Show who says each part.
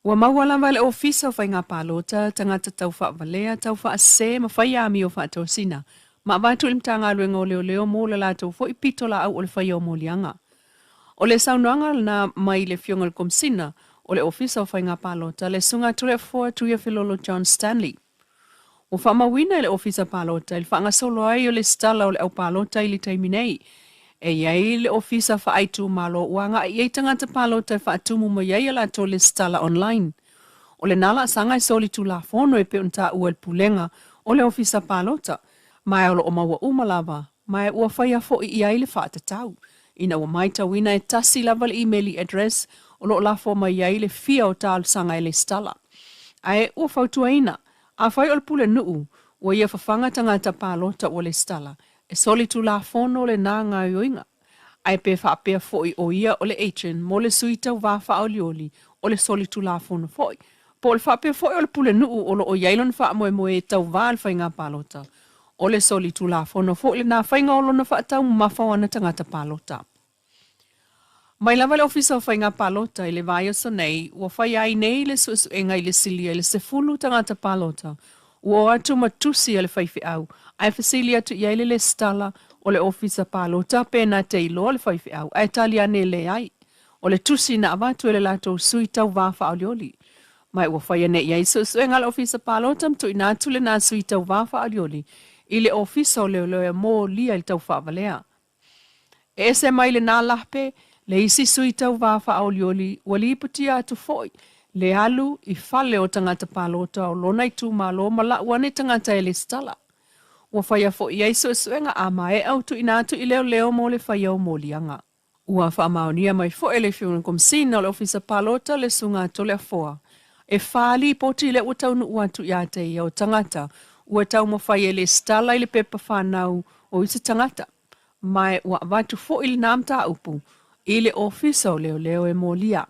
Speaker 1: Ua maua lava e le Ofisa o Faiga Palota tagata taufaavalea, taufaasese ma fai amio faatosina ma avatu i le Matagaluega o Leoleo mo le latou foi pitolaau o le faia o moliaga. O le saunoaga lena mai le Afioga i le Komesina o le Ofisa o Faiga Palota, le Susuga Toleafoa Tuiafelolo John Stanley. Ua faamauina e le Ofisa Palota i le faagasolo ai o lesitala o le au palota i le taimi nei. E i ai le Ofisa Faaitumalo ua agai i ai tagata palota e faatumu mai ai a latou lesitala online. O lena laasaga e solitulafono e pei ona taua e le Pulega o le Ofisa Palota, ma o lo o maua uma lava, ma ua faia foi i ai le faatatau. Ina ua matauina e tasi lava le imeli address o lo o lafo mai ai le fia o talosaga e lesitala. Ae ua fautuaina, afai o le pulenuu ua ia fafaga tagata palota ua lesitala, e solitulafono lena gaoioiga. Ae pe faapea foi o ia o le agent mo le sui tauva faaolioli o le solitulafono foi, po o le faapea foi o le pulenuu o lo o i ai lona faamoemoe e tauva i le faiga palota, o le solitulafono foi lena faiga o lona faataumamafa o ana tagata palota. Mai lava le Ofisa o Faiga Palota i le vaiaso nei, ua faia ai nei le suesuega i le silia i le 10 tagata palota ua o atu ma tusi a le faifeau ae fesili atu i ai le lesitala o le Ofisa Palota pe na te iloa le faifeau ae tali ane e leai o le tusi na avatu e le latou sui tauva faaolioli. Ma ua faia nei i ai suesuega a le Ofisa Palota ma tuuina atu lena sui tauva faaolioli i le Ofisa o Leoleo e molia i le taufaavalea. E ese mai lena lape le isi sui tauva faaolioli ua lipotia atu foi le alu i fale o tagata palota o lona itumalo ma lau ane tagata e lesitala. Ua faia foi i ai suesuega a maea ua tuuina atu i leoleo mo le faia o moliaga. Ua faamaonia mai foi e le Afioga i le Komesina o le Ofisa Palota le Susuga a Toleafoa e fa lipoti lea ua taunuu atu ia te ia o tagata ua taumafai e lesitala i le pepa fanau o isi tagata, ma ua avatu foi lena mataupu i le Ofisa o Leoleo e molia.